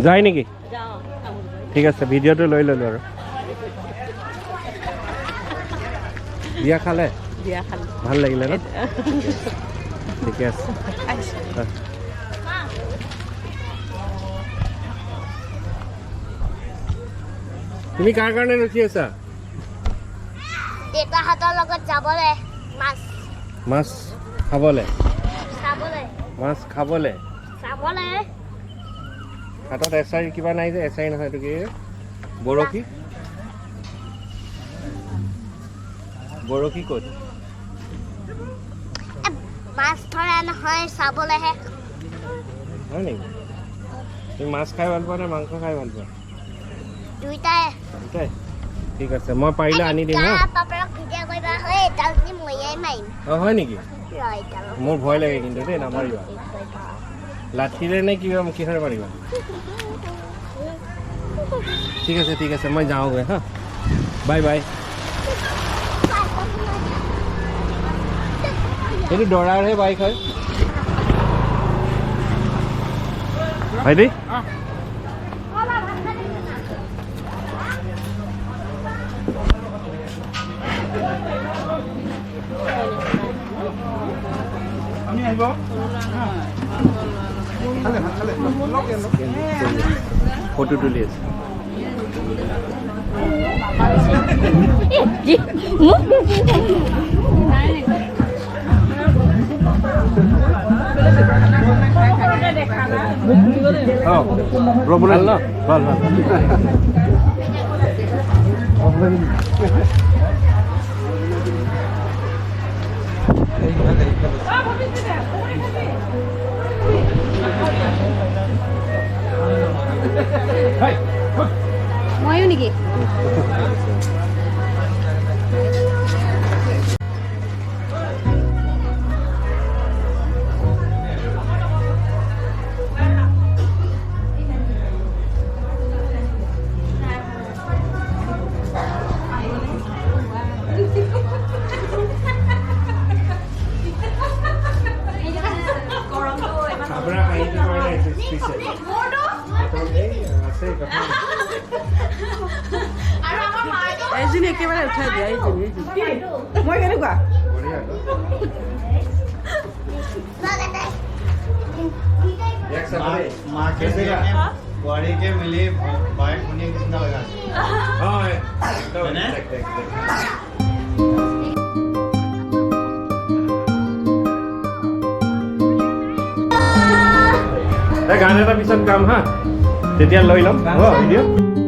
যায় নেকি? ঠিক আছে, ভিডিঅ'টো লৈ ল'লোঁ। আৰু বিয়া খালে? বিয়া খালোঁ। ভাল লাগিলে ন? ঠিকে আছে। তুমি কাৰ কাৰণে ৰখি আছা? দেউতাহঁতৰ লগত যাবলৈ, মাছ মাছ খাবলে? চাবলৈ। মাছ খাবলে? চাবলৈ। হাতত এছাৰি কিবা নাই যে? এছাৰি নহয়, এইটো কি, বৰশী। বৰশী ক'ত? এ, মাছ ধৰা নহয়, চাবলৈহে। হয় নেকি? তুমি মাছ খাই ভাল পোৱা নে মাংস খাই ভাল পোৱা? দুইটাই। দুটাই। ঠিক আছে, মই পাৰিলে আনি দিম হা। পাপাক ভিডিঅ' কৰিবা হয়, এডাল নি মৰিয়াই মাৰিম। অঁ, হয় নেকি? ৰ, এডাল। মোৰ ভয় লাগে কিন্তু দেই, নামাৰিবা। লাঠিৰে নে কিবা কিহেৰে মাৰিবা? ঠিক আছে, ঠিক আছে, মই যাওঁগৈ। হা, বাই বাই। এইটো দৰাৰহে বাইক হয় ভাইটি। ফটো তুলি আছে। অঁ, ভাল ন? ভাল ভাল। ময়ো নেকি? আপোনাৰ হাঁহিটো কাৰণে আহিছে স্পেচিয়েল। এই আছে কথা। এইজনী একেবাৰে উঠাই দিয়া, এইজনী, এইজনী। মই কেনেকুৱা? বঢ়িয়া আকৌ। ইয়াক চাব দেই। মাকে বোৱাৰীকে মিলি বায়েক ভনীয়েক নিচিনা লগা আছে। অঁ, একদম। হয়নে? একদম। এই গান এটা পিছত গাম হা, তেতিয়া লৈ ল'ম, হ'ব ভিডিঅ'।